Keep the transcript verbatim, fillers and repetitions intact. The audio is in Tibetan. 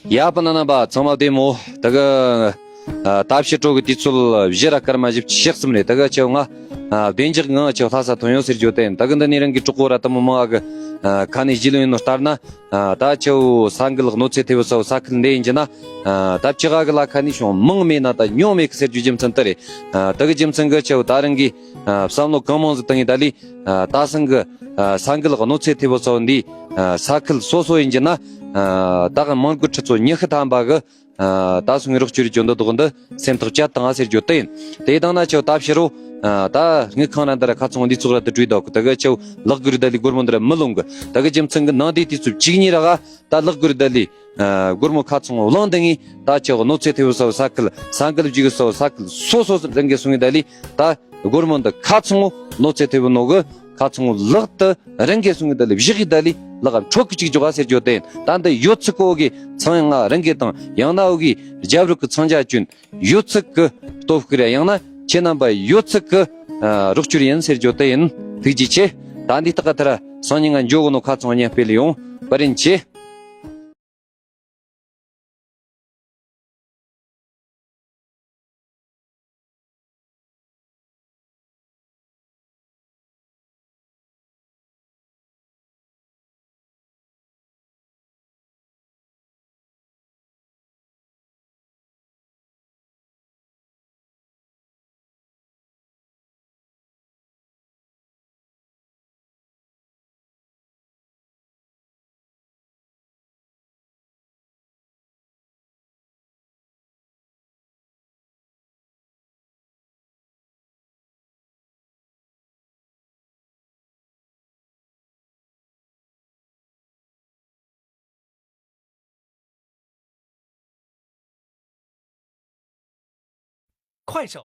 ཡ། པ་ན་ན་པ་ཚང་མ་བདེ་མོ། ད་གི་ཨ་ད་ཕྱི་དྲོ་གི་དུས་ཚོད་བཞི་ར་སྐར་མ་བཞི་བཅུ་ཞེ་གསུམ་རེད། ད་གི་ཆེ་ང་ཨ་བདེ་འཇགས་ངང་ཆེ་ལྷ་ས་ཐོན་ཡོང་ཟེར་རྒྱུ་དེ་ཡིན། ད་གི་འདི་ནས་རང་གི་གྲོགས་པོ་ར་དུ་མོ་མང་གི་ཨ་ཁ་ནས་བརྗེ་ལུང་ཡིན་ནོ་ལྟར་ན། ཨ་ད་ཆེ་ས་འགུལ་གནོད་འཚེ་ཐེབས་ས་ས་ཁུལ་འདི་ཡིན་གྱི་ན། ཨ་ད་ཕྱི་ག་གི་ལ་ཁ་ནས་བྱུང་མང་མེད་ན་ད་ཉུང་མེད་གི་ཟེར་རྒྱུ་རྒྱུ་མཚན་དེ་རེད། ཨ་ད་གི་རྒྱུ་མཚན་གི་ཆེ་ད་རང་གི་ཨ་བསམ་བློ་གང་མང་ཟིག་བཏང་ཡིན་ད་ལི། ཨ་ད་སང་གི་ཨ་ས་འགུལ་གནོད་འཚེ་ཐེབས་ས་འདི་ཨ་ས་ཁུལ་སོ་སོ་ཡིན་གྱི་ན། ཨ་ད་གི་མང་དགོས་ཁྲི་ཚོ་ཉི་ཤུ་ཐམ་པ་གི་ཨ་ད་སོང་རོགས་སྐྱོར་རྒྱུ་འདི་དོགས་འདི་སེམས་ཐག་བཅད་བཏང་ཟེར་རྒྱུ་དེ་ཡིན། དེ་དང་ན་ཆེ་ད་ཕྱི་རུ་ཨ་ད་དངུལ་ཁང་ར་འདི་ར་ཁ་ཚོང་འདི་ཚོགས་ར་འདི་བྲོས་འདུག་ད་གི་ཆེ་ལག་གུར་ད་ལི་སྒོར་མོ་འདི་ར་མི་ལོང་གི། ད་གི་རྒྱུ་མཚན་གི་ནང་དེ་དུས་ཚོད་གཅིག་གཉིས་ར་ག་ད་ལག་གུར་ད་ལི་ཨ་སྒོར་མོ་ཁ་ཚོང་བླངས་དེ་ངས་ད་ཆེ་གནོད་འཚེ་ཐེབས་ས་ས་ཁུལ་ས་འགུལ་བརྒྱུགས་ས་ས་ཁུལ་སོ་སོ་རང་གི་སོང་གི་ད་ལི་ད་སྒོར་མོ་འདི་ཁ་ཚོང་གནོད་འཚེ་ཐེབས་ནོ་གི་ཁ་ཚོང་ལག་ཏུ་རང་གི་སོང་གི་ད་ལི་བཞག་གི་ད་ལི་ལག་འཕྲོག་གི་གཅིག་འཇོག་ཟེར་རྒྱུ་དེ་ཡིན། ད་འདི་ཡོད་ཚིག་གོ་གི་ཚང་ཡང་ང་རང་གི་དང་ཡང་ན་འོ་གི་རྒྱབ་རུ་གི་ཚང་རྒྱ་ཅུན་ཡོད་ཚིག་གི་སྟོབས་ཤུགས་རེད། ཡང་ན་ཁྱེད་རྣམ་པ་ཡོད་ཚིག་གི་ཨ་རོགས་སྐྱོར་ཡིན་ཟེར་རྒྱུ་དེ་ཡིན། ཐུགས་རྗེ་ཆེ། ད་འདི་ལྟ་ག་ཐ་ར་སང་ཉིན་ང་འཇོག་གི་ནོ་ཁ་ཚོང་བརྙན་སྤེལ་ཡོང་། བཀའ་དྲིན་ཆེ། 快手。